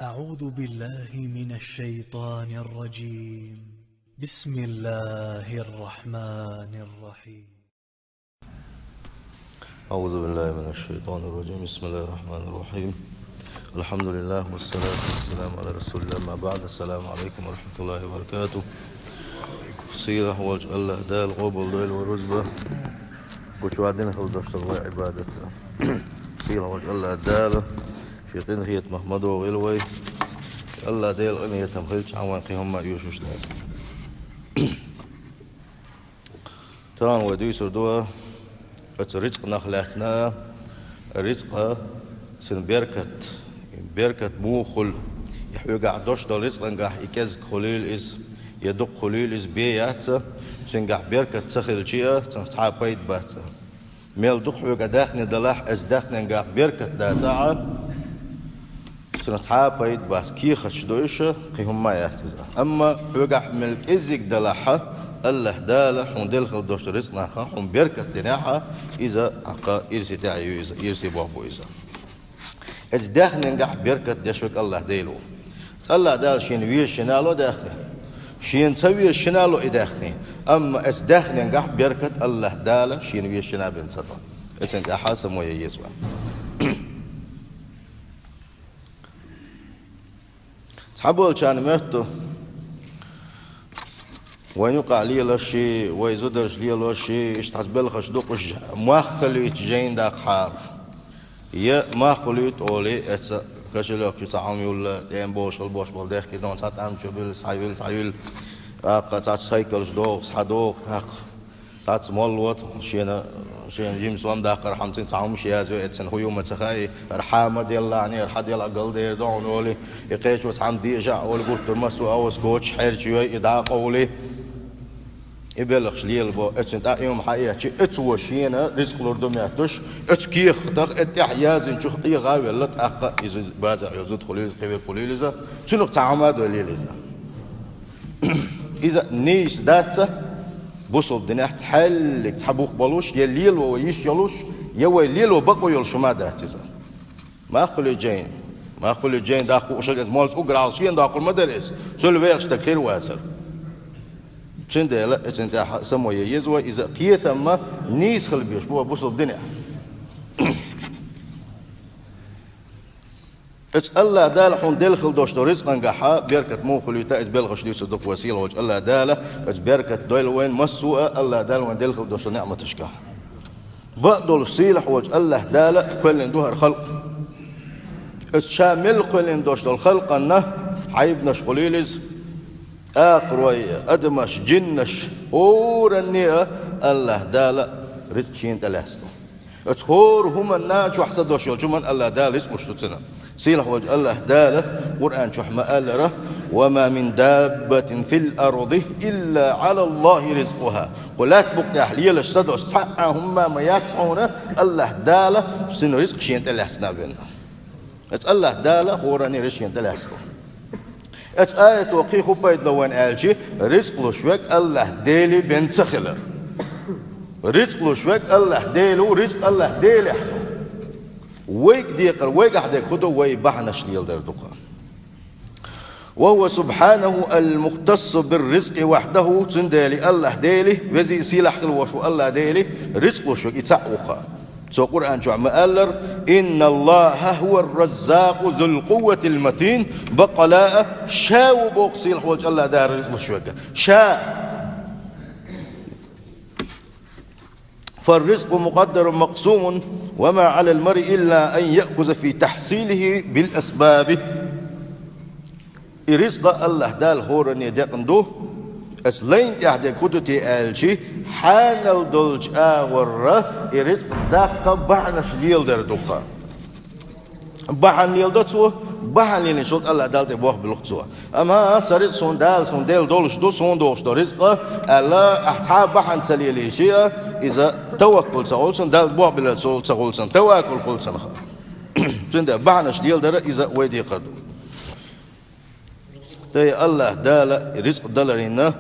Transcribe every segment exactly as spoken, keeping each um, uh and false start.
أعوذ بالله من الشيطان الرجيم. بسم الله الرحمن الرحيم. أعوذ بالله من الشيطان الرجيم. بسم الله الرحمن الرحيم. الحمد لله والصلاة والسلام على رسول الله. أما بعد. السلام عليكم ورحمة الله وبركاته. Сийлахь волчу АллахӀ Дала къобалдойла вай рузба. Гучу вадина хила долуш долу вай Ӏибадат. Сийлахь волчу АллахӀ Дала шен къинхетамах ма догӀийла вай. АллахӀ Делан къинхетам хилча, хьан вайн кхин хӀумма а оьшуш дац. Тахана вай дуьйцур ду оцу рицкъанах лаьцна, рицкъа, цуьнан беркат, беркат муха хуьлу, и хьоьгахь долуш долу рицкъангахь и кӀезиг хуьлийла иза, я дукха хуьлийла иза, бен яц, цуьнгахь беркат ца хилча а, цуьнах цхьа а пайда бац. Мел дукха хьоьгахь даьхни далахь, оцу даьхнингахь беркат дацахь а, цуьнах цхьа а пайда бац, кехаташ ду уьш, кхин хӀумма а яц иза. Амма хьоьгахь мел кӀеззиг далахь, АллахӀ Дала хьуна делла хила долчу рицкъанах хьуна беркат динехь, иза хьакха ирсе тӀаьхье ю иза, ирсе болх бу иза. Оцу даьхнингахь беркат деш верг АллахӀ Дела ву. АллахӀ Дала шена везачу шинна а ло даьхни. Шена ца везачу шинна а ло и даьхни. Амма оцу даьхнингахь беркат АллахӀ Дала шена везачу шинна а бен ца до. Оцунна тӀехь а само ян еза вай. Цхьаболчарна моьтту, вайн юкъахь лелош а, вай зударша лелош а, иштта хьаца белхаш ду, уьш мах хуьлуьйту жайна даккхахьара. Я мах хуьлуьйту олий, эцца кошелёк чу цхьа хӀума юлла, тӀема бовш хила бош болу дехкий дон цхьа тӀам чу буьллу, схьаюьллу, схьаюьллу. ТӀаккха цхьацца сайкалш доху, схьадоху, тӀаккха цхьацца молло, шена, шена жима сом даккхархьама цуьнан цхьа хӀумаш язйо, эццана хӀун ю ма ца хаьий, хӀара хьан ма деллахьаний, хӀара хьан делахь галдер ду хьуна олий, и кхечо цхьамма деза а олий, гуттар массо а овас кочаш хьерча йой, и дӀа а къовлий. И белхаш лелабо, эццана тӀаккха и хӀума хьаэцчи, эццо шена рицкъ лур ду моьттуш, эцу кехатах, эцу тӀехь яздинчух Ӏеха а велла, тӀаккха иза база йолу зуда хуьлийла иза, кхин верг хуьлийла иза, цуьнах цхьа хӀума а дойлийла иза. Иза нийса дац, бусалба динехь цхьаьллиг цхьа бух болуш, я лело вай йиш йолуш, я вай лело бакъо йолуш хӀума а дац иза. Мах хуьлуьйту жайна. Мах хуьлуьйту жайна даккха хууш, иза моллаца уггар хьалха шена доккхур ма дара иза. Цул вехаш стаг хир вацара. Цундела, эцунна тӀехь а само ян еза вай, иза кхетам а нийса хила безаш бу вай бусалба динехь. Оцу АллахӀ Дала хьуна делла хила долуш долу рицкъангахь беркат муха хуьлуьйту, иза белхаш дуьйцур ду-кх вай сийлахь волчу АллахӀ Дала, оцу беркат дойла вайна массо а АллахӀ Дала вайна делла хила долуш долу неӀматашкахь. Бакъдолуш сийлахь волчу АллахӀ Дала кхоьллина ду хӀара халкъ. Оцу Ша мел кхоьллина долуш долу халкъанна хьайбанаш хуьлийла иза, акхарой, адамаш, жиннаш, хӀоранне а АллахӀ Дала рицкъ шена тӀелаьцна ду. Оцу хӀора хӀуманна чохь са дош йолчу хӀуманна АллахӀ Дала рицкъ луш ду цунна. Сийлахь волчу АллахӀ Дала Къуръан чохь ма-аллара: «Ва ма мин даббатин фил арди илла Ӏала ЛлахӀи ризкъуха». Кху лаьтта букъа тӀехь лелаш са дош цхьа а хӀумма ма яц хьуна, АллахӀ Дала цуьнан ризкъ шена тӀелаьцна а бен. Оцу АллахӀ Дала хӀоранне ризкъ шена тӀелаьцна ду. Оцу аято кхин хӀун пайда ло вайна аьлчи, ризкъ луш верг АллахӀ Деле бен ца хилар. Ризкъ луш верг АллахӀ Дела ву, ризкъ АллахӀ Делехь ду. Вайга декхар, вайгахь дерг хӀун ду, вай бахьанаш леладар ду-кх. Ва хӀува субхьанаху ал-мухтассу бир-ризкъи вахьдаху, цундела АллахӀ Дела, везий сийлахь хила волуш ву АллахӀ Дела, ризкъ луш верг и цхьаъ ву-кх. Цо Къуръан чохь ма-аллара: «Инна ЛлахӀа хӀува ар-раззакъу зул-къувватил матин». Баккъала а, Ша ву боху сийлахь волчу АллахӀ Дала ризкъ луш верг. Ша. «Фар-ризкъу мукъаддарун макъсумун, ва ма Ӏалал маръи илла ан яъхуза фи тахьсилихи бил асбаби». И ризкъ АллахӀ Дала хӀоранне декъна ду. Оцу лайна тӀехь дерг хӀун ду те аьлчи, хьанал долчу агӀорра и ризкъ даккха бахьанаш леладар ду-кх. Бахьана леладо цо, бахьана лелийначул тӀе АллахӀ Далла тӀе болх буьллу-кх цо. Амма аса ризкъ суна Дала суна делла долуш ду, суна догӀуш долу ризкъ аьлла, ахь цхьа а бахьана ца лелийчи а, иза таваккул ца хуьлу цунна, Далла болх биллар ца хуьлу цунна, таваккул хуьлу цунах. Цундела бахьанаш леладар иза вай декхар ду. Тхай АллахӀ Дала ризкъ даларна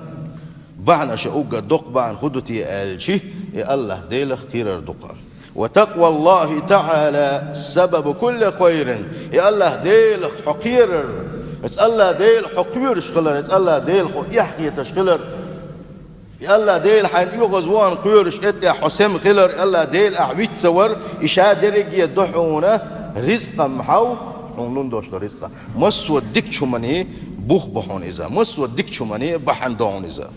бахьанаш, уггар доккха бахьана хӀун ду те аьлчи, и АллахӀ Делах кхерар ду-кх. وتقوى الله تعالى سبب كل خير. И АллахӀ Делах хьо кхерар, эцу АллахӀ Дела хьо кхоьруш хилар, эцу АллахӀ Дела хьо эхь хеташ хилар, и АллахӀ Дела хьайна оьгӀазвахана кхоьруш, эттехь хьо сема хилар, и АллахӀ Дела ахь виццавар, и ша дерриге ду хьуна ризкъа махьал, хьуна лун долуш долу ризкъа. Массо а дикачу хӀуманийн бух бу хьуна иза, массо а дикачу хӀуманийн бахьана ду хьуна иза.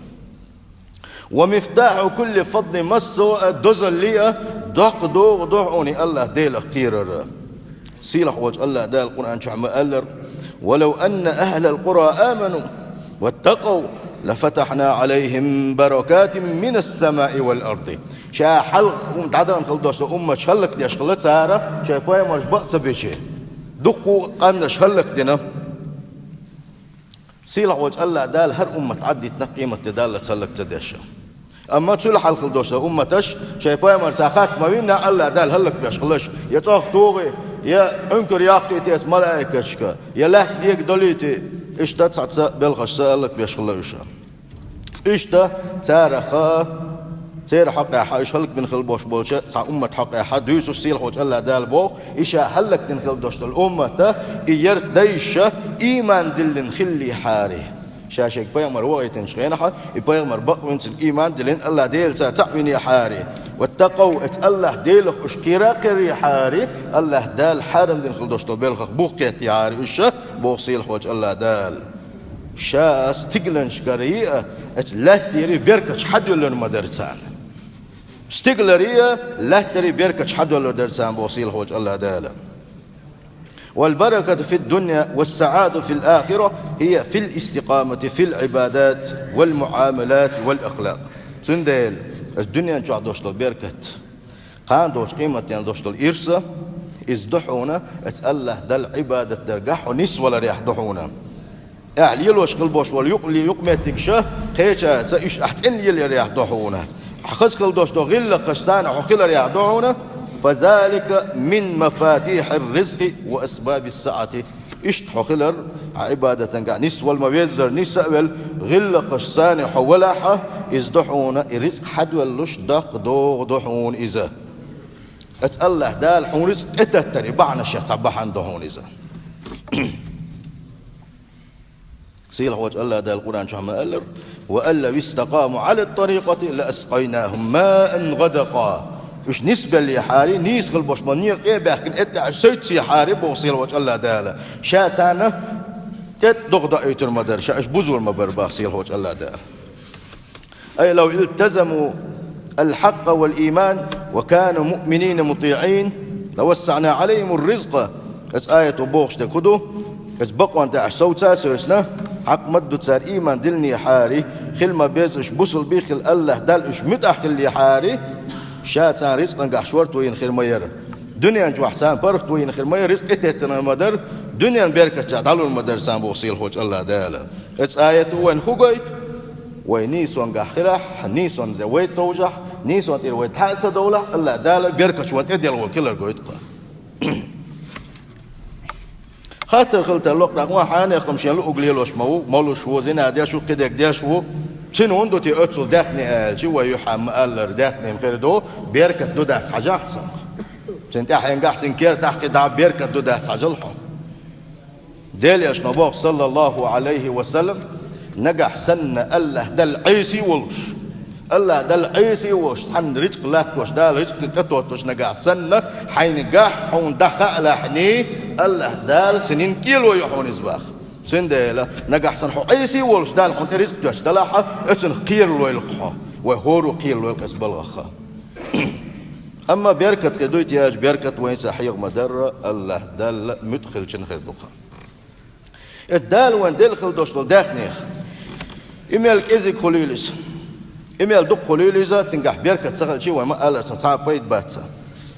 ومفتاح كل فضل, массо а дозалле а доккха догӀа ду хьуна и АллахӀ Делах кхерар. Сийлахь волчу АллахӀ Дала Къуръан чохь ма-аллара: ولو أن أهل القرى آمنوا واتقوا لفتحنا عليهم بركات من السماء والأرض. Ша хьалха хӀума дӀадахана хила долуш долу умматаш хӀаллакдеш хилла цара, шайн пайхамарш бакъ ца бича, дуккха а къаьмнаш хӀаллакдина. Сийлахь волчу АллахӀ Дала хӀара уммат Ӏаддитина къематде даллалц хӀаллак ца деш. Амма цул хьалха хила долуш долу умматаш, шайн пайхамар цхьа хатта ма винна, АллахӀ Дала хӀаллакбеш хилла уьш, я цӀогах тухий, я Ӏункар яккхийтий эцу малаикашка, я лаьтта дега долуьйтий, иштта цхьацца белхашца хӀаллакбеш хилла уьш. Иштта царах, церан хьокъехь, уьш хӀаллакбина хила болуш болчу цхьа уммат хьокъехь дуьйцуш Сийлахь волчу АллахӀ Дала боху, и ша хӀаллакдина хила долуш долу уммат, и ярташ дайша ийман диллина хиллехьара. Ша шайга пайхамар ваийтинчу хенахь, и пайхамар бакъвина, цуьнга ийман диллина, АллахӀ Делаца цхьаъ винехьара. واتقوا, эцу АллахӀ Делах уьш кхера а кхерехьара, АллахӀ Дала хьарам дина хила долуш долу белхах бух кхеттехьара уьш, боху Сийлахь волчу АллахӀ Дала. Ша стигланашкара а, эцу лаьттара а беркаташ хьадоьллур ма дара царна. Стиглара а, лаьттара а беркаташ хьадоьллур дара царна, боху Сийлахь волчу АллахӀ Дала. والبركة في الدنيا والسعادة في الآخرة هي في الاستقامة في العبادات والمعاملات والأخلاق. Цундела, эцу дуьнен чохь долуш долу беркат, кхана долчу къематдийнахь долуш долу ирс, иза ду хьуна, эцу АллахӀ Далла Ӏибадат даргахь хьо нисваларехь ду хьуна. Ахь лелош хила болуш волу юкъ-, юкъаметтигаш кхечаьрца, уьш ахь цӀена леларехь ду хьуна. Ахь хаза хила долуш долу гӀиллакхаш царна хьо хиларехь ду хьуна. فذلك من مفاتيح الرزق وأسباب السعة. Иштта хьо хилар, хьан Ӏибадатангахь нисвала ма веззара, нисса а велла, гӀиллакхаш царна хьо валахь, иза ду хьуна, и рицкъ хьадоьллуш даккха догӀа ду хьуна иза. Эцу АллахӀ Дала хьуна рицкъ тӀетаттар, и бахьанаш цхьа бахьана ду хьуна иза. Сийлахь волчу АллахӀ Дала Къуръан чохь ма-аллара: وأن لو استقاموا على الطريقة لأسقيناهم ماء غدقا. Уьш нисбеллехьара, нийса хила болуш болу некъа тӀе а баьхкина, эттехь уьш севццехьара, боху Сийлахь волчу АллахӀ Дала. Ша царна тӀе а догӀа доуьйтур ма дара, ша уьш бузур ма бара, боху Сийлахь волчу АллахӀ Дала. أي لو التزموا الحق والإيمان وكانوا مؤمنين مطيعين لوسعنا عليهم الرزق. Эцу аято бохуш дерг хӀун ду? Эцу бакъонна тӀехь совца а совцина, хьакъ ма-дду цара ийман диллинехьара, хила ма-безза уьш бусалба хила, АллахӀ Далла уьш муьтӀахь хиллехьара, ша царна рицкъангахь шорто йина хир ма яра. Дуьнен чохь царна паргӀато йина хир ма яра, рицкъ тӀететтина ма дара, дуьненан беркатехь дӀалур ма дара царна, боху Сийлахь волчу АллахӀ Дала. Эцу аято вайна хӀун гойту? Вай нийсонгахь хилахь, нийсонна тӀе вай товжахь, нийсонна тӀера вай дӀа а ца довлахь, АллахӀ Дала беркаташ вайна тӀе делла волу хилар гойту-кх. Хаттар хила тарло-кх тӀаккха, ван хьанехам шен луъург лелош ма ву, молуш ву, зина деш ву, кхидерг деш ву. Цуьнан хӀун ду те оццул даьхни аьлча, вай юьхьа ма-аллара, даьхни-м хир ду, беркат ду дац хьажахь цунах. Цуьнан тӀаьхьенгахь, цуьнан кертахь кхин дӀа беркат ду дац хьажал хьо. Делан Элчано боху, саллаллаху Ӏалайхи ва саллам, нагахь санна АллахӀ Далла Ӏеса а волуш, АллахӀ Далла Ӏеса а волуш, цхьанна рицкъ латтош, Дала рицкъ тӀетоттуш нагахь санна, хьайна гахь хьуна дӀахаалахьний, АллахӀ Дала цуьнан кӀело ю хьуна иза боху. Цундела, нагахь санна хьо Ӏеса а волуш, Дала хьуна тӀе рицкъ тоьттуш делахь, оцунах кхералойла-кх хьо, вай хӀора а кхералойла-кх оцу балхах. Амма беркат хир дуй те аьлча, беркат вайца хьеха ма-дарра, АллахӀ Далла муьтӀахь хилча хир ду-кх. Эцу Дала вайна делла хила долуш долу даьхнех, и мел кӀезиг хуьлийла иза, и мел дукха хуьлийла иза, цуьнгахь беркат ца хилча, вай ма-аллара, цхьа а пайда бац.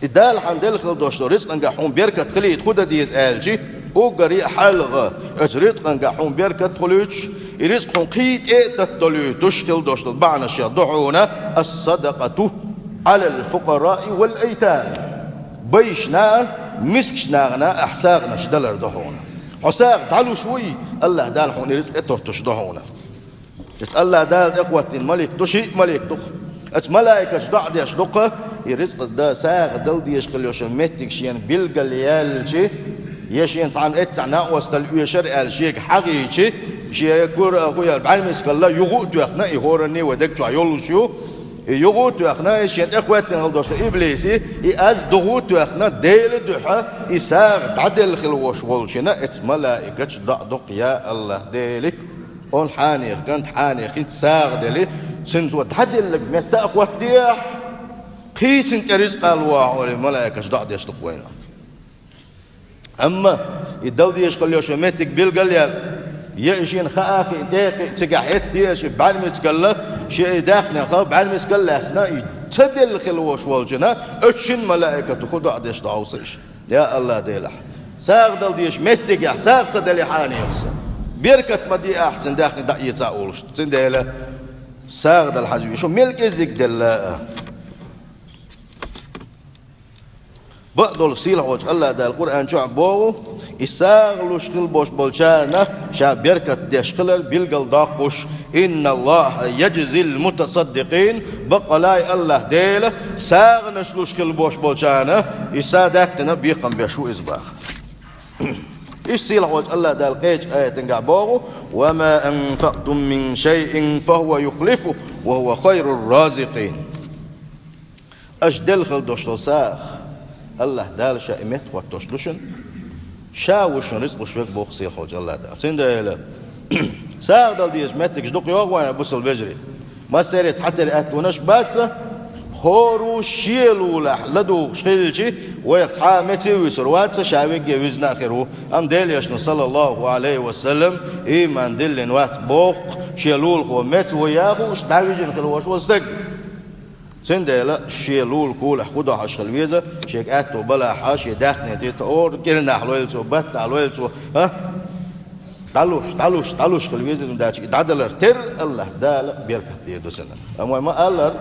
И Дала хьайна делла хила долуш долу рицкъангахь хьуна беркат хилийта хӀун дан деза аьлча, уггаре а хьалха оцу рицкъангахь хьуна беркат хуьлуьйтуш, и рицкъ хьуна кхин тӀе а таттадолуьйтуш хила долуш долу бахьанашех ду хьуна: الصدقة على الفقراء والأيتام. Байшна а, мискачу нахана а ахь сагӀанаш далар ду хьуна. Хьо сагӀа дӀалуш вуй, АллахӀ Дала хьуна и рицкъ тӀетоттуш ду хьуна. Иза АллахӀ Дала тӀехӀоттийна малик ду, шиъ малик ду-кх. Оцу малаикаша доӀа деш ду-кх, И рицкъ да, сагӀа дала дезаш хила йолу меттиг шена билгалъяьлча, я шена цхьана эццахь накъосталла оьшура аьлла шега хьагӀийча, шен кура а хуьйла бӀаьрмискалла юха а тоьхна, и хӀоранна вай даг чохь йолуш ю, и юха а тоьхна, и шена тӀехӀоьттина хила долуш иблисе, и аз духа а тоьхна, Делан дуьхьа и сагӀа дӀаделла хила волуш волчунна эцу малаикаша доӀа до-кх: «Я АллахӀ Дела, оцу хьенехан кӀанта, хьенехан хӀинца сагӀа делла, цуьнан цо дӀаделларг метта а хӀоттадехьа, кхин цунна тӀе рицкъ лолахь», — олий, малаикаша доӀа деш ду-кх вайна. Амма и дала дезаш хила йолу меттиг билгалъяьлла, я и шена хаа а хиъна, тӀе а кхиъна, цигахь хӀетте а шен бӀаьрмискалла, шен и даьхнех бӀаьрмискалла лаьцна, и ца делла хила волуш волчунна, оцу шина малаикато хӀун доӀа деш ду хьовса иша: «Я АллахӀ Делахь, сагӀа дала дезаш меттигехь сагӀа ца делла хьенехан, беркат ма де ахь цуьнан даьхни дӀаэца», — олуш ду. Цундела сагӀа дала хьажа веза шу, мел кӀеззиг делла а. Бакъдолуш сийлахь волчу АллахӀ Дала Къуръан чохь боху, и сагӀа луш хила бош болчарна Ша беркат деш хилар билгалдоккхуш: «Инна АллахӀа яджзил мутасаддикъин», баккъалла а АллахӀ Дела сагӀанаш луш хила бош болчарна и сагӀа даьккхина бекхам беш ву Иза баха. Иштта сийлахь волчу АллахӀ Дала кхечу аятангахь боху: «Ва ма анфактум мин шайин фа хӀува юхлифу, ва хӀува хайру разикъин». Аша делла хила долуш долу сагӀа, АллахӀ Дала Ша и меттахӀоттош ду шуна, Ша ву шуна рицкъ луш верг боху сийлахь волчу АллахӀ Дала. Цундела сагӀа дала дезаш меттигаш дукха йогӀу вайна, бусалба вежарий. Массаьрца цхьатерра аьттонаш бац, хӀора шен лулахь ладугӀуш хилча, вайх цхьа а меца а вуьсур вац, ша вегге вуьзна а хир ву. Амма Делан Элчано, саллаллахӀу Ӏалайхи ва саллам, ийман диллина вац боху-кх шен лулахо меца ву яхуш, дӀавижина хила волуш волу стаг. Цундела шен лулахо лахь хӀун дохьуш хила веза, шега аьтто балахь, шен даьхни тӀе тӀе ора, кӀирнахь лойла цо, баттахь лойла цо, а? ДӀалуш, дӀалуш, дӀалуш хила веза, хӀунда аьлча и дӀадалар терра АллахӀ Дала беркат дийр ду цунна. Амма вай ма-аллара,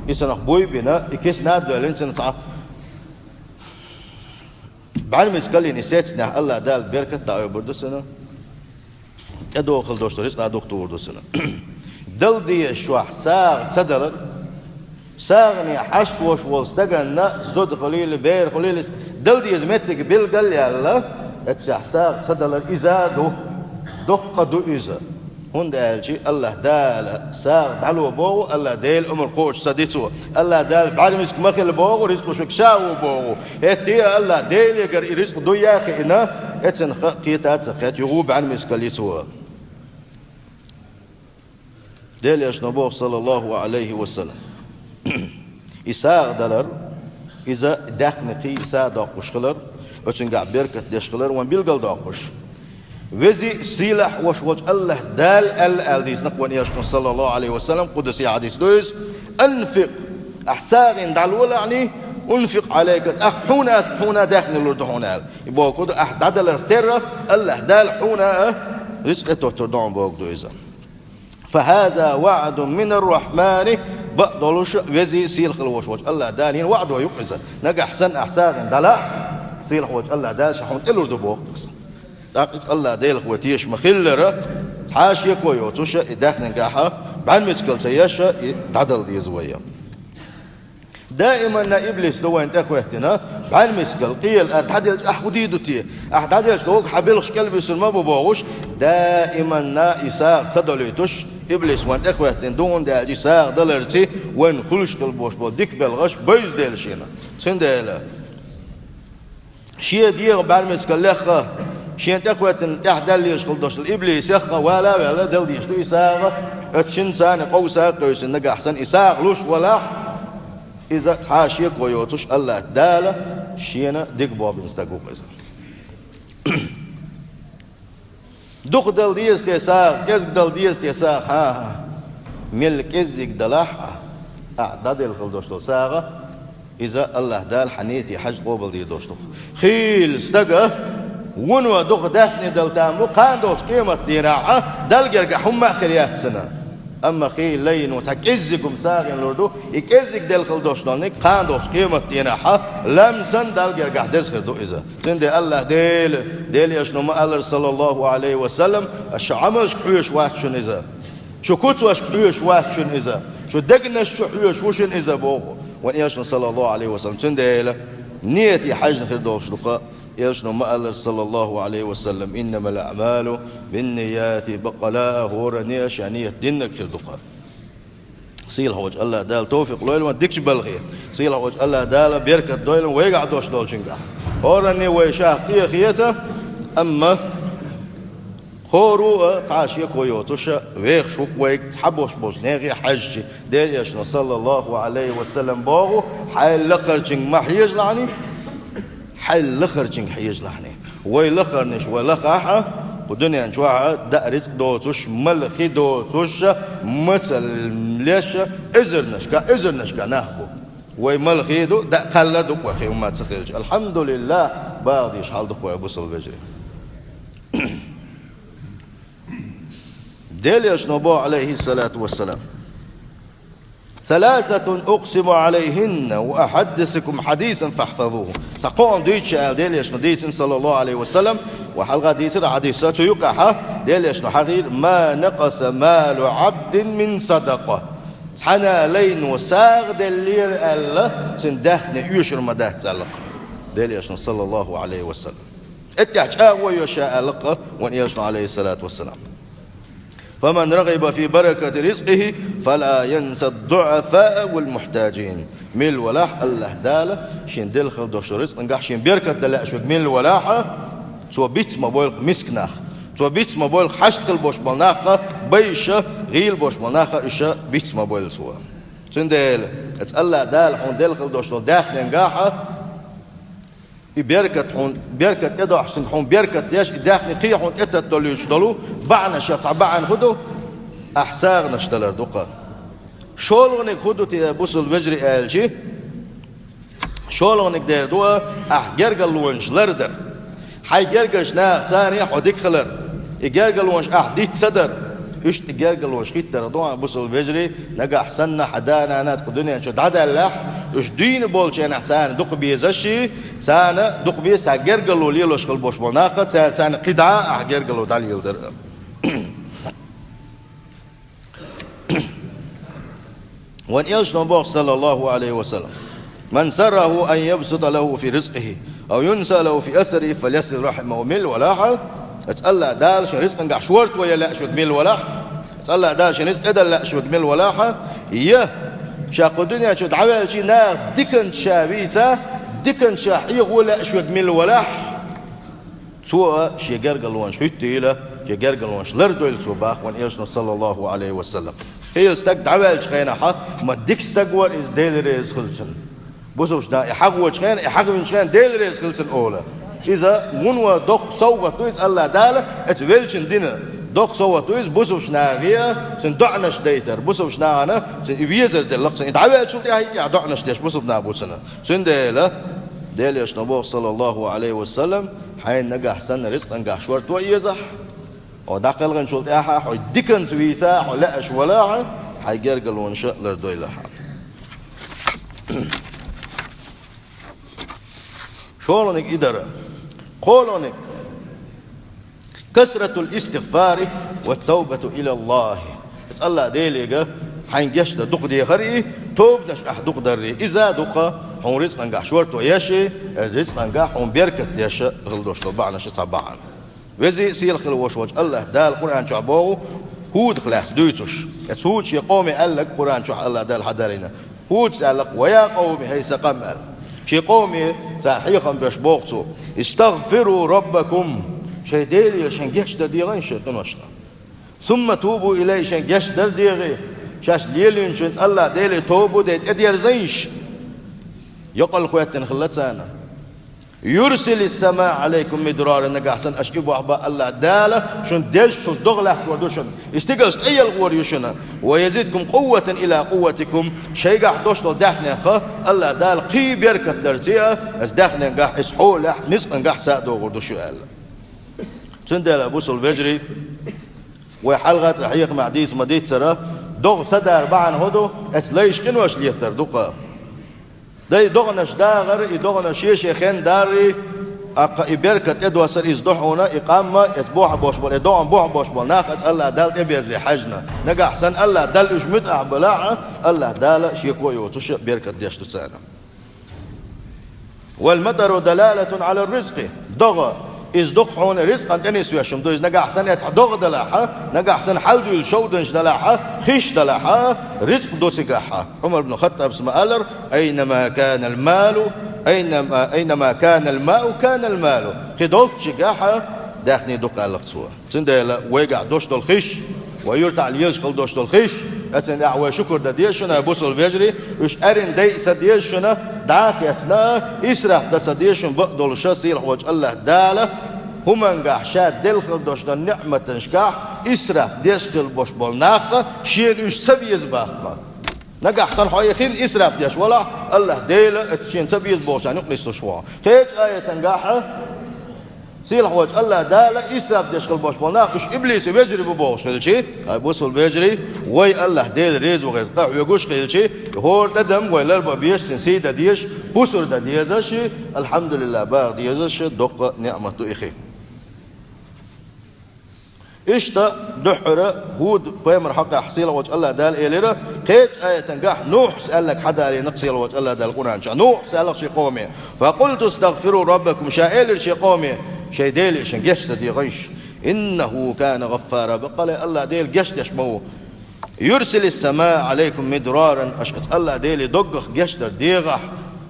и санах буй бина, и кисана а доьллина цунна цхьа бӀаьрмица каллина и сецнехь АллахӀ Дала беркат дӀаойбур ду цунна. ТӀедогӀу хила долуш долу рицкъа дукха тухур ду цунна. Дала дезаш чохь сагӀа ца далар, сагӀане хьашт волуш волу стаганна, зуда хуьлийла, бер хуьлийла, дала деза меттиг билгал а яьлла, эццехь сагӀа ца далар иза а ду, доккха а ду иза. ХӀунда аьлча АллахӀ Дала сагӀа дӀало боху, АллахӀ Делан омра кхочуш ца ди цо. АллахӀ Дала бӀаьрмиска ма хила боху, рицкъ луш верг ша ву боху. ХӀетте а АллахӀ Делегара и рицкъ дуй а хиъна, эццана ха-, кхета а ца кхета, юха бӀаьрмиска лиц ву. Делан Элчано боху, саллаллахӀу Ӏалайхи ва саллам, и сагӀа далар, иза даьхни кхин а сагӀа доккхуш хилар, оцуьнгахь беркат деш хилар вайн билгал доккхуш. Вези а, сийлахь а волуш волчу АллахӀ Дала аьлла аьлла дийцина-кх вайн Элчано, саллаллахӀу Ӏалайхи ва саллам, къудси хьадис ду иза: «Анфикъ», ахь сагӀина дӀалолахьний, «унфикъ Ӏалайка», тӀаккха хьуна аса, хьуна даьхни лур ду хьуна аьлла. И бохург ду, ахь дӀадаларх терра, АллахӀ Дала хьуна а рицкъ тӀетоттур ду хьуна бохург ду иза. «Фа хаза ваӀдун минар-Рахьмани», бакъдолуш а вези а, сийлахь а волуш волчу АллахӀ Дала йина ваӀдо ю-кх иза. Нагахь санна ахь сагӀина дӀалахь, сийлахь волчу АллахӀ Дала ша хьуна тӀелур ду боху-кх иза. ТӀаккха иза АллахӀ Делах вай теша ма-хиллара, цхьа а шеко йоцуш а и даьхнигахь бӀаьрмицкал ца еш а и дӀадала деза вай. Даиманна иблис ду вайна тӀехӀоьттина, бӀаьрмицкал, къела, ара дӀаделча ахь хӀун дийр ду те? Ахь дӀаделча догӀу хьан белхаш кӀелбисур ма бу бохуш, даиманна и сагӀа ца далуьйтуш, иблис вайна тӀехӀоьттина ду, хӀунда аьлча и сагӀа даларца вайна хуьлуш хила болуш болу дика белхаш бевза дела шена. Цундела шен дегӀан бӀаьрмицкал лехха, шена тӀехӀоьттина тӀаьхьа даьлла лелаш хила долуш долу иблисехха вала а ваьлла, дала дезаш ду и сагӀа, оцу шина царна къовса а кхевсина, нагахь санна и сагӀа луш валахь, иза цхьа а шеко йоцуш АллахӀ Дала шена дика боху бина стаг ву-кх иза. Дукха дала деза те сагӀа, кӀезиг дала деза те сагӀа? ХӀан-хӀа. Мел кӀеззиг далахь а, ахь дӀаделла хила долуш долу сагӀа, иза АллахӀ Дала хьан нийте хьаьжна къобалдийр долуш ду-кх. Хийла стага вуно дукха даьхни дала там бу, кхана долчу къематдийнахь а Далла гергахь хӀумма а хир яц цунна. Амма хийла лайно цхьа кӀеззиг хӀума сагӀина лур ду, и кӀеззиг делла хила долуш долниг кхана долчу къематдийнахь а лам санна Далла гергахь деза хир ду иза. Цундела АллахӀ Дела, Делан Элчано ма-аллара, саллаллахӀу Ӏалайхи ва саллам, шу Ӏамалшка хьоьжуш вац шуна иза. Шу куцашка хьоьжуш вац шуна иза. Шу дегнаш чу хьоьжуш ву шуна иза боху. Вайн Элчано, саллаллаху Ӏалайхи ва саллам, цундела нийяте хьаьжна хир долуш ду-кх. Элчано ма-аллара, саллаллаху Ӏалайхи ва саллам: «Иннамал аъмалу бинният», баккъала а хӀоранне а шен нийят диннарг хир ду-кх. Сийлахьчу АллахӀ Дала товфикъ лойла вайна дикачу балхе. Сийлахьчу АллахӀ Дала беркат дойла вайгахь долуш долчуьнгахь. ХӀоранне вай шах къехета, амма хӀора а цхьа а шеко йоцуш вехаш ву-кх вайга цхьаболуш болчу нехан хьаьжча. Делан Элчано, саллаллаху Ӏалайхи ва саллам, боху: «Хьайн лакхарчуьнга ма хьежалахьаний, хьайн лахарчуьнга хьежалахьаний». Вай лахарнаш вай лахахь а, кху дуьнен чохь а даа рицкъ доцуш, мала хи доцуш, мацалла леш, эзарнашка, эзарнашка нах бу. Вай мала хи ду, даа кхаллар ду-кх вай, кхин хӀумма ца хилча. АлхьамдулиллахӀ, бала дезаш хьал ду-кх вай, бусалба вежарий. Делан Элчано боху, Ӏалайхиссалату вассалам: «Саласатун укъсиму Ӏалайхинна ва ухьаддисукум хьадисан фахьфазуху». Цхьа кхоъ дуьйцу ша аьлла, Делан Элчано дийцина, саллаллаху Ӏалайхи ва саллам, ва хьалха дийцира хьадис, цу юкъахь Делан Элчано хьахийра: «Ма накъаса малу Ӏабдин мин садакъа». Цхьана лайно сагӀа деллера аьлла, цуьнан даьхни оьшур ма дац аьлла-кх Делан Элчано, саллаллаху Ӏалайхи ва саллам. ТӀеттехь чӀагӀо йо ша аьлла-кх вайн Элчано, Ӏалайхиссалату вассалам. «Фаман рагӀиба фи баракати ризкъихи, фала янса ад-дуӀафаа вал мухьтажин». Милла валахь а АллахӀ Дала шен делла хила долчу рицкъангахь шен беркат дан лаьаш верг милла валахь а, цо бицма бойла-кх мисканах. Цо бицма бойла-кх хьашт хила болуш болу нах а, байша, гӀийла болуш болу нах а, иша бицма бойла цо. Цундела, аса АллахӀ Дала хьуна делла хила долуш долу даьхненгахь а, и беркат хьуна, беркат тӀедохьуш, хьуна беркат деш, и даьхни кхин хьуна тӀетатталуьйтуш долу бахьанаш, цхьа бахьана хӀун ду? Ахь сагӀанаш далар ду-кх. ШолгӀаниг хӀун ду те, бусалба вежарий, аьлча? ШолгӀаниг дер ду ахь гергарлонаш лардар. Хьайн гергарчу нахаца царна хьо дика хилар. И гергарлонаш ахь диц ца дар. Иштта гергарлонаш хӀиттарх ду, бусалба вежарий, нагахь санна хьан да-нана кху дуьнен чу дӀадаьллехь, уьш дуьйна болчу хенахь царна дукха безаш, царна дукха беза цхьа гергарло лелош хила болуш болу нах а, цара царна кхидӀа а ахь гергарло дӀалеладар. Вайн Элчано боху, саллаллаху Ӏалайхи ва саллам: «Ман сарраху ан юбсатӀа лаху фи ризкъихи, ав юнсаа лаху фи асарихи, фальясил рахьимаху». Милла валахь а, аса АллахӀ Дала шен рицкъангахь шорто ян лаьаш верг милла валахь а, аса АллахӀ Дала шен рицкъ тӀедан лаьаш верг милла валахь а, я ша кху дуьнен чу дӀаваьлча нахах диканца ша вийца, диканца ша хьехо лаьаш верг милла валахь а, цо а шен гергарлонаш хӀиттийла, шен гергарлонаш лардойла цо, боху вайн Элчано, саллаллаху Ӏалайхи ва саллам. Хьелан стаг дӀаваьллачу хенахь а, ма дика стаг вара иза, Дела реза хила цунна. Бусалбачу наха и хьахочу хенахь, и хьахвинчу хенахь Дела реза хила цунна олу. Иза вуно доккха совгӀат ду иза АллахӀ Дала, аса веллачунна дина доккха совгӀат ду иза бусалбачу нахе, цунна доӀанаш дайтар, бусалбачу нахана цунна и везар делла-кх цунна. И дӀаваьллачул тӀаьхьа и тӀехь доӀанаш деш бусалба нах бу цунна. Цундела Делан Элчано боху, саллаллаху Ӏалайхи ва саллам, хьайна нагахь санна рицкъангахь шорто а езахь, хьо дӀакхелхинчул тӀаьхьа хьо диканца вийца, хьо лаьаш валахь а, хьайн гергарлонаш а лардойлахь. ШолгӀаниг и дара. КхоалгӀаниг: касратул истигъфари ва тавбату илаллахи. Аса АллахӀ Деле хьайна гечдар дукха дехар и, тобанаш ахь дукха дарри. Иза дукха хьуна рицкъангахь шорто еш и, рицкъангахь хьуна беркат деш хила долуш долу бахьанаш цхьа бахьана. Веза а, сийлахь а хила волуш волчу АллахӀ Дала Къуръан чохь боху, ХӀудах лаьцна дуьйцуш. Аса ХӀуда шен къоме аьлларг Къуръан чохь АллахӀ Дала хьадарийна. ХӀудас аьлла-кх: «Ва я къавми», хӀей сан къам аьлла. Шен къоме цара хьехам беш боху цо: «Истагъфиру раббакум». Шайн Деле шайн гечдар дехийла шайн къиношна. «Сумма тубу илайхи», шайн гечдар дехийла. Шаьш лелийначуьнца АллахӀ Деле тоба де тӀедерзийша. Йокъал хӀоьттина хилла царна. «Юрсилис самаа Ӏалайкум мидрара», нагахь санна аша и бохь бан АллахӀ Дала шуна дезачул догӀа лаьттор ду шуна. И стигалш тӀеелхор ю шуна. «Ва язидкум къувватан ила къувватикум», шайгахь долуш долу даьхнех а АллахӀ Дала кхин беркат дарца а, аса даьхненгахь, аса хьолехь, рицкъангахь са а догӀур ду шу аьлла. Цундела, бусалба вежарий, вай хьалха цкъа хьехамехь дийца ма-дийццара, догӀа ца дар бахьана хӀун ду, аса лайш къинош леттар ду-кх. Дай догӀанаш дагӀар, и догӀанаш шен-шен хен дарри, ТӀаккха и беркат тӀедоссар иза ду хьуна, и къам, эца бохьа бош бола, и догӀан бохьа бош бола нах эца АллахӀ Далла тӀеберзаре хьаьжна. Нагахь санна АллахӀ Далла уж муьтӀахь балахь, АллахӀ Дала шеко йоцуш беркат деш ду царна. والمطر دلالة على الرزق. ДогӀа, иза ду хьуна рицкъан тӀенисвеш хӀума ду. Иза нагахь санна эца хьа догӀа далахь, нагахь санна хьалдуьйла шовданаш далахь, хиш далахь, рицкъ ду цигахь. Ӏумар ибн Хаттабас ма аллара: «أينما كان المال، أينما، أينما كان الماء كان المال». Кхы долччигахь даьхни ду-кх, аьлла-кх цо. Цундела вайгахь дош долу хиш, вай юьртахь лелаш хила дош долу хиш, оцунна тӀехь вай шукур дан деза шуна, бусалба вежарий, уьш аьррина дайа ца деза шуна, дӀа а хецна, исраф дан ца деза шуна, бакъдолуш сийлахьволчу АллахӀ Дала хӀумангахь, ша делла хила долчу ниӀматашкахь исраф деш хила бош болу нах, шена уьш ца беза баккха. Нагахь санна хьо и хин исраф деш валахь, АллахӀ Дела оцу шена ца беза бохучарна юкъа нислуш ву хьо. Кхечу аятангахь сийлахьволчу АллахӀ Дала исраф деш хила бош болу нах, уьш иблисан вежарий бу бохуш хилчи, ай бусалба вежарий, вай АллахӀ Дела реза вахар тӀехьоьгуш хилчи, хӀора тӀадам вай ларбан безаш, цуьнан сий дан дезаш, пусар дан дезаш, алхьамдулиллахӀ баха дезаш, доккха ниӀмат ду и хи. Иштта дуьххьара ХӀуд пайхамар хьокъехь сийлахьволчу АллахӀ Дала элира, кхечу аятангахь Нухьас аьлларг хьадалийна-кх сийлахьволчу АллахӀ Дала Къуръан чохь. Нухьас аьлла-кх шен къоме: «فقلت استغفروا ربكم», ша элира шен къоме: «Шайн Деле шуна гечдан дегӀийша. إنه كان غفارا», баккъалла АллахӀ Дела гечдеш ма ву. «يرسل السماء عليكم مدرارا», аша оцу АллахӀ Деле доггах гечдар дегӀахь,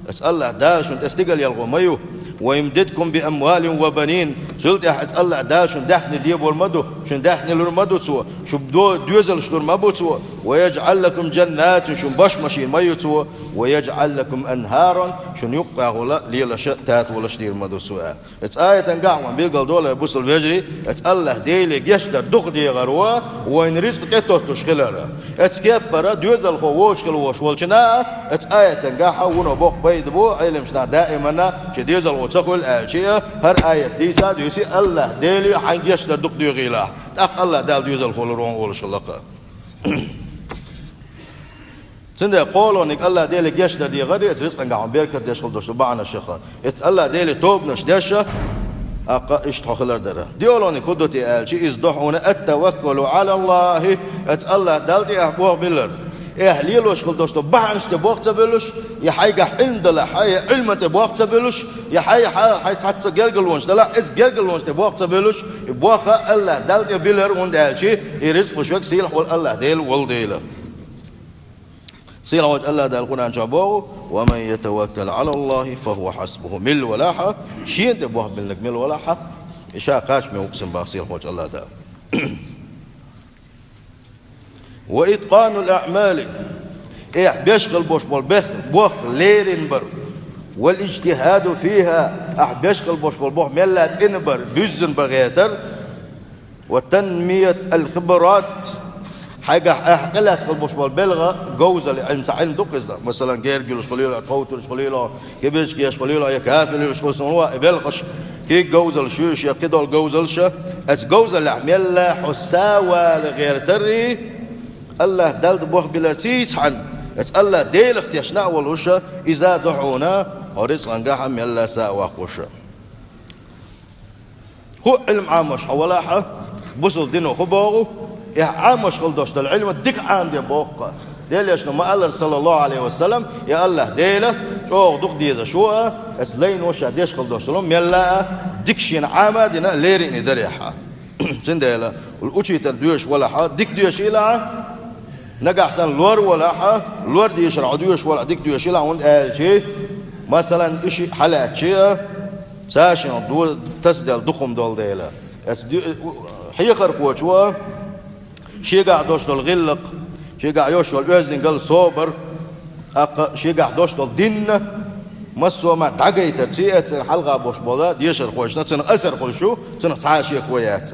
оцу АллахӀ Дала шуна тӀе стигал ялхо ма ю. «ويمددكم بأموال وبنين», цул тӀаьхьа оцу АллахӀ Дала шуна даьхни дебор ма ду, шуна даьхни лур ма ду Цо, шуна до-, доьзалш лур ма бу Цо. «ويجعل لكم جنات», шуна баш машина ма ю Цо. «ويجعل لكم أنهارا», шуна юккъехула лелаша, татолаш дийр ма ду Цо аьлла. Оцу аятангахь вайна билгал долу, бусалба вежарий, оцу АллахӀ Деле гечдар дукха дегӀаро вайна рицкъ тӀетоттуш хилар. Оцу кеппара доьзалхо вовшах хила волуш волчунна оцу аятангахь вуно боккха пайда бу, Ӏеламнаха даиманна шен доьзалхо ца хуьлу аьлча, хӀара аят дийца а дуьйций, АллахӀ Деле хьайна гечдар дукха дегӀийлахь, тӀаккха АллахӀ Дала доьзалхо лур ву хьуна олуш хилла-кх. Цундела кхоалгӀаниг АллахӀ Деле гечдар дегӀар, оцу рицкъангахь беркат деш хила долуш долу бахьанаш яха. Оцу АллахӀ Деле тобанаш деш, тӀаккха иштта хьо хилар дара. ДоьалгӀаниг хӀун ду те аьлча, иза ду хьуна: «التوكل على الله», оцу АллахӀ Далла тӀе ахь болх биллар. Ахь лелош хила долуш долу бахьанаш тӀе болх ца буьллуш, я хьайгахь Ӏилма далахь, я Ӏилма тӀе болх ца буьллуш, я хьай, хьай, хьайн цхьацца гергарлонаш далахь, оцу гергарлонаш тӀе болх ца буьллуш, и болх АллахӀ Далла тӀе биллар, хӀунда аьлча и рицкъ луш верг сийлахь волу АллахӀ Дела волу дела. Сийлахьволчу АллахӀ Дала Къуръан чохь боху: «ومن يتوكل على الله فهو حسبه». Милла валахь, шена тӀе болх биллинарг милла валахь, и ша кхачаме ву-кх цунна, боху сийлахьволчу АллахӀ Дала. «وإتقان الأعمال», ахь беш хила болуш болу бех-, болх леррина бар, «والاجتهاد فيها», ахь беш хила болуш болу болх мелла цӀена бар, буьззина бар гӀертар, «وتنمية الخبرات», хьайгахь ахь тӀелаьцна хила болуш болу белхан говзалла, Ӏилма, цхьа Ӏилма ду-кх иза. Масалан, герга йолуш хуьлийла, тховталуш хуьлийла, кибирчигеш хуьлийла, я кафил йолуш хуьлийла, и белхаш, кхин говзаллаш ю уьш, я кхидолу говзаллаш, оцу говзаллехь мелла хьо сов вала гӀертаррий, АллахӀ Далла тӀе болх билларций цхьаьна, оцу АллахӀ Делах тешна а волуш, иза ду хьуна хьо рицкъангахь мелла сов ваккхуш. ХӀуъа Ӏилма Ӏамош хьо валахь, бусалба дино хӀун боху? Ахь Ӏамош хила долуш долу Ӏилма дика Ӏамаде боху-кх. Делан Элчано ма-аллара, саллаллаху Ӏалайхи ва саллам, я АллахӀ Дела, чӀогӀа дукха дезаш ву а, оцу лайно ша деш хила долуш долу мелла а дика шена Ӏама а дина, леррина а дарехь. Цундела, учитель доьшуш валахь, дика доьшийлахь, нагахь санна лор валахь, лор дешар хьо доьшуш валахь, дика доьшийлахь, хӀунда аьлча, масалан, и шиъ хьалаьцча, цаьршинна до-, тасаделла дукха хӀума долу дела. Аса ди-, хьехархочо шегахь долуш долу гӀиллакх, шегахь йолуш йолу оьздангалла, собар, тӀаккха шегахь долуш долу дин, массо а ма дӀагайтарций, цуьнан хьалха болуш болу дешархошна цунах асар хуьлуш ю, цунах цхьа а шеко яц.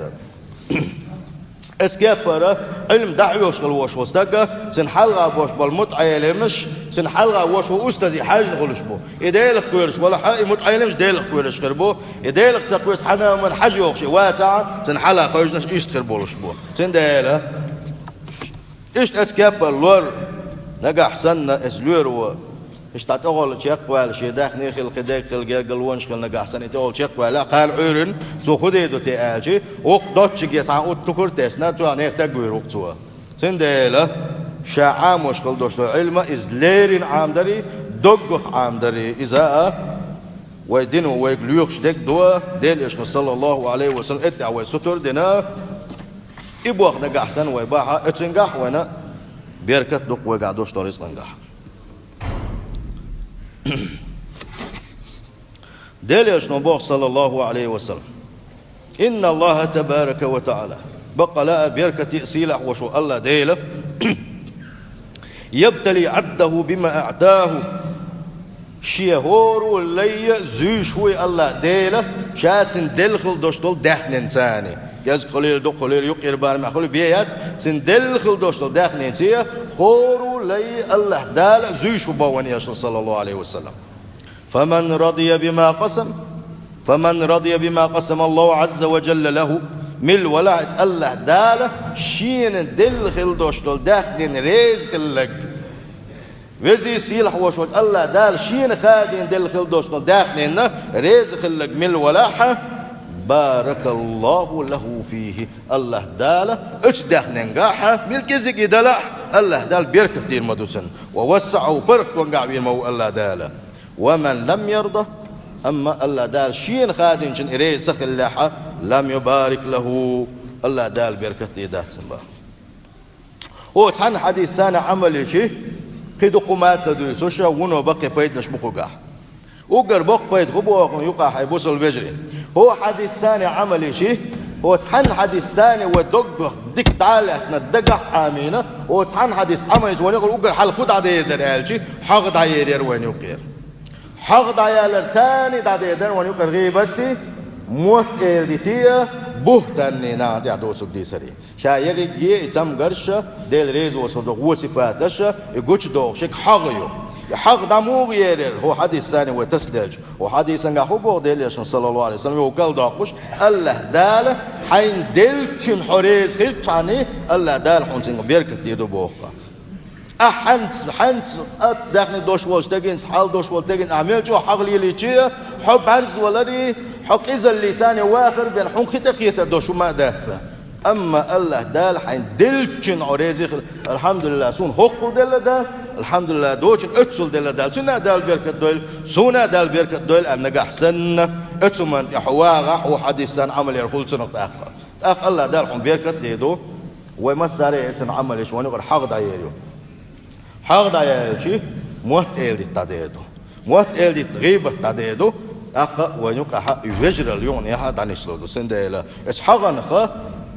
Оцу кеппара Ӏилма дӀахьоьхуш хила волуш волу стаг, цуьнан хьалха болуш болу мутаӀелимаш, цуьнан хьалха волуш волу устазий хьаьжна хуьлуш бу. И Делах кхоьруш валахь, и мутаӀелимаш Делах кхоьруш хир бу. И Делах ца кхоьруш, хьанна а хьажа йогӀуш и вацахь, цуьнан хьалха хевшинарш иштта хир болуш бу. Цундела иштта оцу кеппара лор, нагахь санна оцу лоьро Иштта тӀехула чекхваьлла, шен даьхни хилла, кхин дерг хилла, гергарлонаш хилла нагахь санна, и тӀехула чекхваьлла, кхалла Ӏуьйрина, цо фу дийр ду те аьлча, воккха доцчуге цхьана утта тукар тесна, тоьхна нерта гуьйр ву-кх цо. Цундела ша Ӏамош хила долуш долу Ӏилма иза леррина Ӏамадарий, доггах Ӏамадарий, иза а вай дино вайга лоьхуш дерг ду, Делан Элчано, саллаллаху Ӏалайхи ва саллам, эттехь вай сутара дина, и боху нагахь санна вай бахьа, оьцунгахь а вайна беркат ду-кх вайгахь долуш долу рицкъангахь. Делан Элчано боху, саллаллаху Ӏалайхи ва саллам: «Инна Аллаха табарака ва таӀала», баккъала а беркате а сийлахь волуш волу АллахӀ Дела, «ябтали Ӏабдаху бима аӀтаху», шен хӀора а лай а зуьйш ву и АллахӀ Дела, ша цуьнан делла хила долуш долу даьхнинца. КӀезиг хуьлийла, дукха хуьлийла, юккъера барамехь хуьлийла, бен яц, цуьнан делла хила долуш долу даьхнинца хӀора а лай а АллахӀ Дала зуьйш ву боху вайн Элчано, саллаллаху Ӏалайхи ва саллам. «Фаман радия бима къасам, фаман радия бима къасама Аллаху Ӏазза ва жалла лаху», мила валахь а, АллахӀ Дала шена делла хила долуш долу даьхнина реза хилларг, везий сийлахь волуш волчу АллахӀ Дала шена хадийна делла хила долуш долу даьхнина реза хилларг мила валахь а, «баракаллаху лаху фихи», АллахӀ Дала оцу даьхнингахь, мила кӀезиг и далахь а, АллахӀ Дала беркат дийр ма ду цунна, «ва вассаӀаху», паргӀатонгахь вийр ма ву АллахӀ Дала. «Ва ман лам ярда», амма АллахӀ Дала шена хадийначунна и реза ца хиллехь а, «лам юбарик лаху», АллахӀ Дала беркат дийр дац цунна боху. ХӀокху цхьана хьадисана Ӏамал йича, кхин дукха хӀума а ца дуьйцуш, вуно баккхий пайданаш бу кхугахь. Уггар боккха пайда хӀун боху юкъахь, хьайн бусалба вежарий? ХӀокху хьадисана Ӏамал йича, хӀокху цхьана хьадисана вай доггах дика дӀа а лаьцна, дагахь а Ӏамийна, хӀокху цхьана хьадис Ӏамал йича, вайна юкъара уггар хьалха хӀун дӀаер дара аьлча, хьагӀ дӀаер яра вайна юкъера. ХьагӀ дӀаялар царний дӀадер дара вайна юкъара гӀийбатий, мотт-эладитий а, буьхӀтанний, нахана тӀехь доцург дийцарий. Ша ерриге и цамгарш а, Дела реза воцург ду, вон сипаташ а, и гучудохуш ерг хьагӀ ю. И хьагӀ дӀа муха ерира, хӀокху хьадисана вай тасаделча? ХӀокху хьадисангахь хӀун боху Делан Элчано, саллаллаху Ӏалайхи ва саллам, вай кхалдоккхуш, АллахӀ Дала хьайна деллачунна хьо реза хилчхьана, АллахӀ Дала хьуна цуьнга беркат дийр ду боху. Ахьа хьаьнца, хьаьнца а даьхни долуш волчу стеган, хьал долуш волчу стеган ахьа мел чӀогӀа хьагӀ лелийча а, хьо бӀаьрзаваларий, хьо къизаллий царна вахар бен, хьуна кхин тӀекхетар долуш хӀума а дац. Амма АллахӀ Дала хьайна деллачунна хьо реза хила, алхьамдулиллахӀ, суна хӀоккхул делла Дала, алхьамдулиллахӀ, доцчунна оццул делла Дала, цунна а Дала беркат дойла, суна а Дала беркат дойла аьлла нагахь санна, оцу хӀуманна тӀе хьо вагӀахь, хӀокху хьадисана Ӏамал яр хуьлу цунах тӀаккха. ТӀаккха АллахӀ Дала хьуна беркат дийр ду, вай массара а цунна Ӏамал йича, вайна юкъара хьагӀ дӀаер ю. ХьагӀ дӀаяьлча, мотт-эладита дӀадер ду. Мотт-эладита, гӀийбат дӀадер ду, тӀаккха вайна юкъахь и вежаралла юкъанехьа дӀанислур ду. Цундела оцу хьагӀанах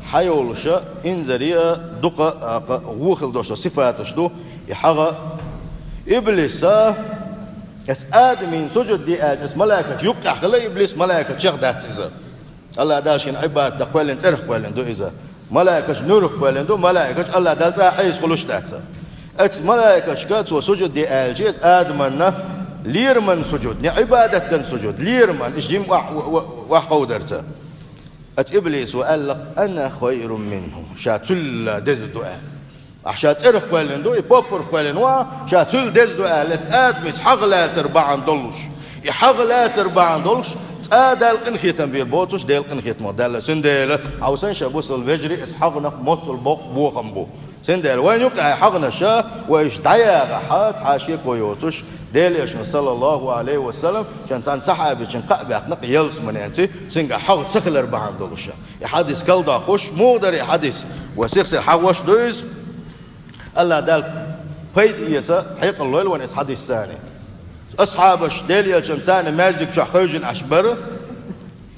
хьайолуш инзаре а дукха, тӀаккха вон хила долуш долу сифаташ ду и хьагӀа. Иблиса, оцу Адамна сужуд де аьлча, оцу малайкаша юккъехь хилла Иблис, малайкашех дац иза. АллахӀ Дала шена Ӏибадат дан кхоьллина, цӀерах кхоьллина ду иза. Малайкаш нуьрах кхоьллина ду, малайкаш АллахӀ Дала цкъа а Ӏеса хуьлуш дац. Оцу малайкашка цо сужуд де аьлча, оцу Адамна лераман сужуд, не Ӏибадат дан сужуд, лераман, иштта жима охь-, охь-, охьаховдарца. Оцу Иблисо аьлла-кх: «Ана хайрун минху», ша цул деза ду аьлла. Ахьа ша цӀерах кхоьллина ду, и поппарх кхоьллина ву, ша цул деза ду аьлла, оцу Адамца хьагӀ лацар бахьана долуш. И хьагӀ лацар бахьана долуш, цкъа а Далла къинхетам бийр боцуш, Делан къинхетамах даьлла. Цундела, хьовсал ша, бусалба вежарий, оцу хьагӀанах моццул боккха бохам бу. Цундела вайна юкъахь хьагӀанаш, вай уьш дӀаяхахь, цхьа шеко йоцуш, Делан Элчано, саллаллаху Ӏалайхи ва саллам, шен цхьана сахьабичун кхаъ баьккхина-кх ялсаманенций, цуьнга хьагӀ ца хилар бахьана долуш. И хьадис кхалдоккхуш, муха дара и хьадис? Вай сих-сиха хьагӀош ду иза. АллахӀ Дала пайда эца хьекъал лойла вайна оцу хьадисана. Асхьабаш Делан Элчанца цхьаьна маьждиг чохь хевшина Ӏаш бара.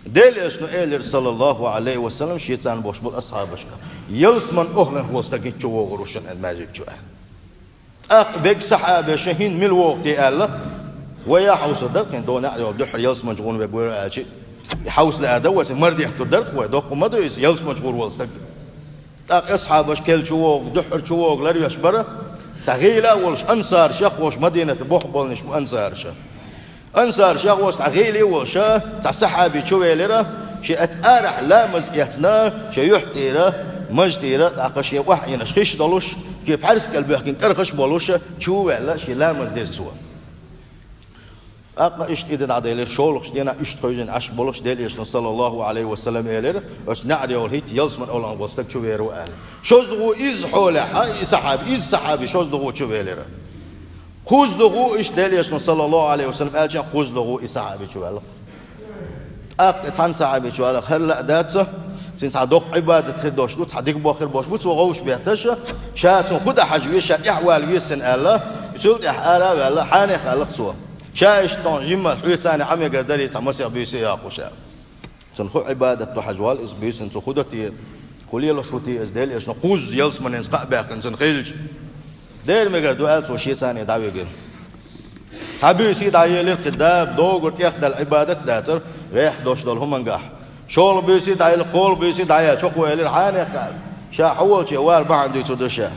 Делан Элчано элира, саллаллаху Ӏалайхи ва саллам, шен цхьаьна болуш болу асхьабашка: «Ялсаман охӀланах волу стаг хӀинца чу вогӀур ву шуна маьждиг чу», – аьлла. ТӀаккха берриг сахьабаша: «ХӀинца мила вогӀу те?» – аьлла. «Вай а хьовсур дара-кх, хӀинца дона неӀаре йолу дуьххьара ялсамани чу гӀур верг вара», – аьлча, и хьовсалур дара вай, цуьнан мара дехкар дара-кх вай, доккха ма ду иза, ялсамани чу гӀур волу стаг. ТӀаккха асхьабаш кхел чу вогӀу, дуьххьара чу вогӀу ларвеш бара, цхьа гӀийла а волуш, ансараш, яххош Мадинате бухахь болниш бу ансараш. Ансараш, яххош цхьа гӀийла а волуш, цхьа сахьаби чу велира, шен оцу арахь ламаз эцна, шен юьхь тӀера, маж тӀера, тӀаккха шен охьаийнарш хиш долуш, шен пхьаьрс кӀел боьхкина кӀархаш а болуш, чу а ваьлла, шен ламаз деза цо. ТӀаккха иштта и де дӀаделира, шолгӀачу дийнахь иштта хевшина Ӏаш болуш Делан Элчано, саллаллаху Ӏалайхи ва саллам, элира: «Оцу неӀарехула хӀитта ялсамане олу волу стаг чу вер ву», – аьлла. ШозлагӀа изза хьолехь, хьа, и сахьаби, изза сахьаби шозлагӀа чу велира. КхозлагӀа иштта Делан Элчано, саллаллаху Ӏалайхи ва саллам, аьлча, кхозлагӀа и сахьаби чу ваьлла. ТӀаккха цхьана сахьаби чу ваьлла, хӀара лаа дац, цуьнан цхьа доккха Ӏибадат хир долуш ду, цхьа дика боху хир болуш бу, цо гӀовш бетташ, ша цунна хӀун дан хьажа веза, ша тӀаьхьавала веза цунна аьлла, цул тӀаьхьа ара а ваьлла, хьанех аьлла цо. Ша иштта тхьовна жимма хьоьца а хьан мегар дарий, цхьа масех буьйса а йоккхуш аьлла. Цунна хӀун Ӏибадат ду хьажа ваьлла иза, буьйсанна цо хӀун до те, хӀун лелош ву те иза, Делан Элчано кхузза ялсаманенца кхаъ баьккхина цунна хилча. Дера мегар ду аьлла, цо шеца а дӀавигира. Цхьа буьйса дӀаелира, кхин да доггур тӀехдаьлла Ӏибадат а дацара, рехь долуш долу хӀумангахь. ШолгӀа буьйса дӀаелира, кхоалгӀа буьйса дӀаяьлла, чекхвелира, хьанех аьлла. Ша хьо волче вар бахьана дуьйцур ду ша.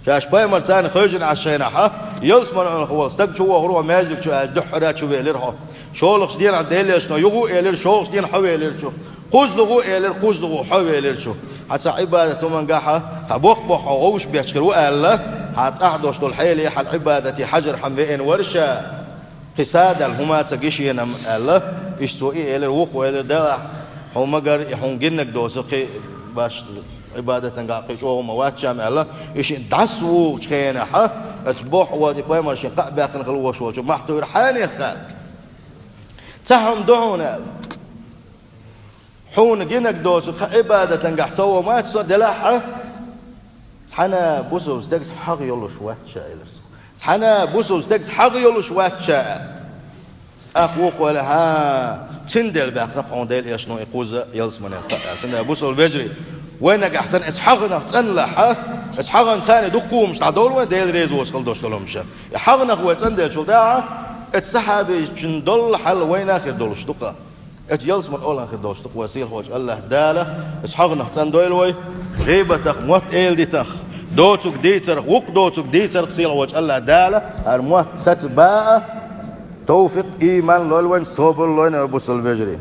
Шаьш пайхамарца а хевшина Ӏаш шайнахь, ялсамане олу волу стаг чу вохур ву, маьждиг чу аьлча, дуьххьара чу велира хьо. ШолгӀачу дийнахь Делан Элчано юха а элира, шолгӀачу дийнахь хьо велира чу. КхозлагӀа элира, кхозлагӀа хьо велира чу. Хьан цхьа Ӏибадат хӀумангахь, цхьа боккха боху хьо гӀовш бетташ хир ву аьлла, хьан цӀахь долуш долу хьеле, хьан Ӏибадате хьажар хьан веана вара ша. Кхин са а даьлла, хӀума ца гишенам аьлла, иштта цо и элира, вукхо элира, делахь, хьо магар, и хьуна гиннаг доцу, кхин баш Ӏибадатангахь кхин чӀогӀа ма вац ша аьлла, и шиъ дӀасавогӀучу хенахь, оцу боху волчу пайхамар шен кхаъ баьккхина хила волуш волчу махтуьйра хьанех аьлла. Цхьа хӀума ду хьуна аьлла. Хьуна гиннаг доцу кхин Ӏибадатангахь сов ма вац со делахь а, цхьана бусалба стегца хьагӀ йолуш вац ша, элира цо. Цхьана бусалба стегца хьагӀ йолуш вац ша аьлла. ТӀаккха вукхо элира, хьа, цундела баьккхина хьуна Делан Элчано и кхузза ялсаманенца кхаъ аьлла. Цундела бусалба вежарий, вай нагахь санна оцу хьагӀанах цӀанлахь, оцу хьагӀанца дукха хӀуманаш дӀадовла вайн Делан резавоцу хила долуш долу хӀуманаш. И хьагӀанах вай цӀандолчул тӀаьхьа, оцу сахьабичун долу хьал вайна а хир долуш ду-кх. Оцу ялсамане олу хир долуш ду-кх вай сийлахьволчу АллахӀ Дала, оцу хьагӀанах цӀандойла вай, гӀийбатах, мотт-эладитанах, доцург дийцарх, вукху доцург дийцарх сийлахьволчу АллахӀ Дала, хӀара мотт сацабан а, товфикъ, ийман лойла вайн, собар лойла вайн, бусалба вежарий.